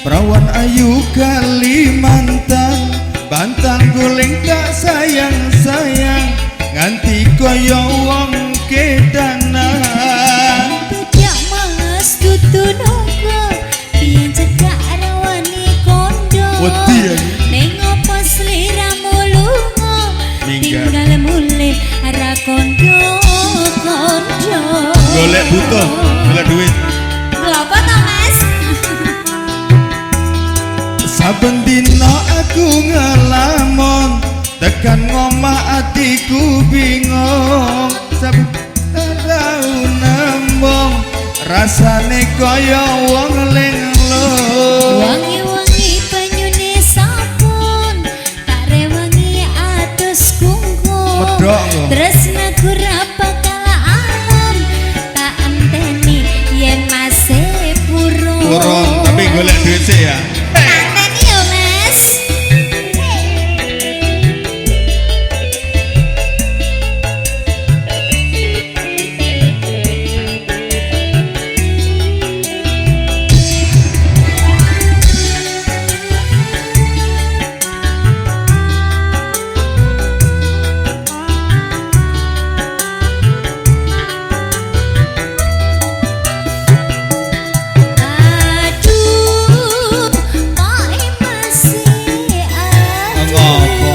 Perawan ayu Kalimantan, bantal guling tak sayang-sayang, nganti kaya wong kedanan. Bejak Mas dudu naga, biyen cekak rawani kondo. Wedi aku. Ning opo sliramu lunga? Minggat. Tinggal mulih ra kondo kondo. Golek butuh, golek duit. Lho, apa to, Mas? Saben dina aku ngelamun, tekan ngomah atiku bingung. Saben tau nembung, rasane kaya wong linglung. Wangi-wangi banyune sabun, tak rewangi atus kungkum. Medok kok. Tresnaku ra bakal alem, tak enteni yen mase purun. Purun, tapi golek duit sih ya. Tak enteni yo, Mas. Aduh, kok masih aduh. Ngopo?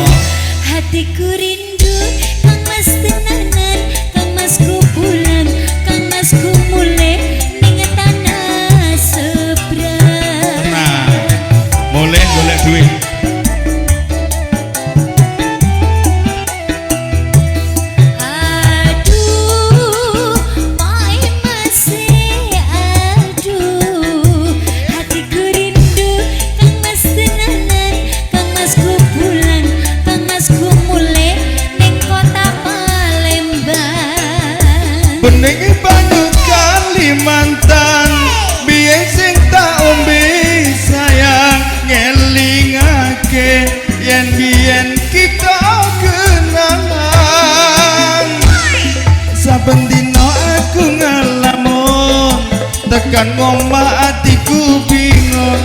Hatiku rindu Kang Mas tenanan, Kang Masku pulang, Kang Masku mulih ning tanah seberang. Tenang. Mulih golek duit. Aduh, kok masih aduh. Hatiku rindu Kang Mas tenanan, Kang Masku pulang, Kang Masku mulih ning kota Palembang. Bening banyu Kalimantan, biyen sing tak ombe sayang, ngelingake yen biyen kita kenalan. Saben dina aku ngelamun, tekan ngomah atiku bingung.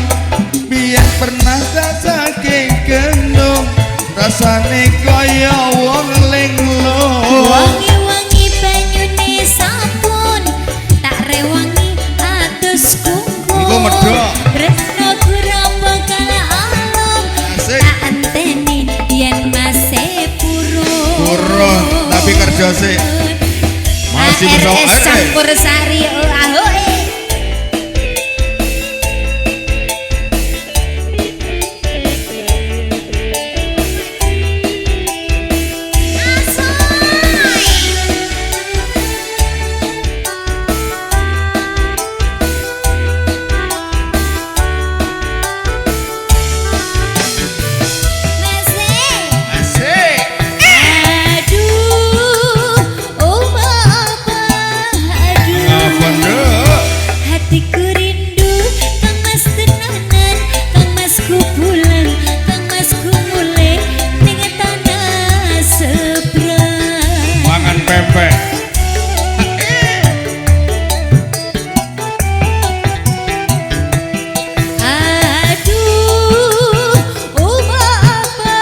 Biyen pernah tak saking gendong, rasane kaya wong linglung. Wangi-wangi banyune sabun, tak rewangi atus kungkum. Engko medhok. Tresnaku ra bakal alem, Asik. tak enteni yen mase purun. Purun, tapi kerja sih. Masih bersama ARS RS. Campur Sari, oh ahoe. Asoy. Masih. Asik. Aduh, oh apa, aduh. Apa, Nduk? Hatiku rindu Kang Mas tenanan, Kang Masku pulang, Kang Masku mulih ning tanah seberang. Mangan pempek. Aduh, oh apa,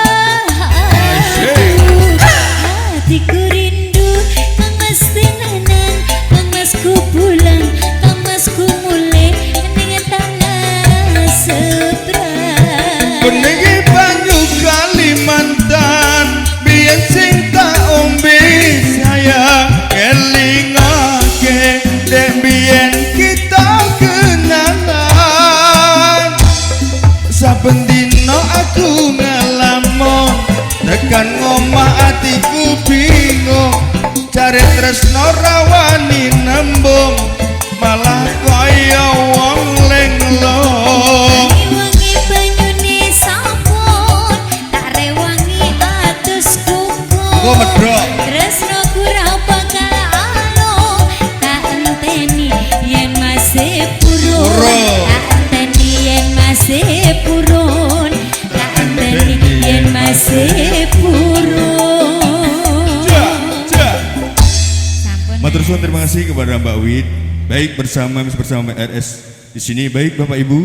aduh. Hatiku rindu Kang Mas tenanan, Kang Masku pulang, Kang Masku mulih ning tanah seberang. Bening banyu Kalimantan, biyen sing tak ombe sayang, ngelingake dek biyen kita kenalan. Saben dina aku ngelamun, tekan ngomah atiku bingung, cari tresno rawani nembung, malah kaya wong linglung. Wangi-wangi banyune sabun, tak rewangi atus kungkum. Engko medhok. Tresnaku ra bakal alum, tak enteni yen masih purun. Purun. Tak enteni yen masih purun. Tak enteni yen masih purun. Ja, ja. Sampun. Matur suwun, terima kasih kepada Mbak Wid. Baik bersama bersama RS di sini, baik Bapak Ibu.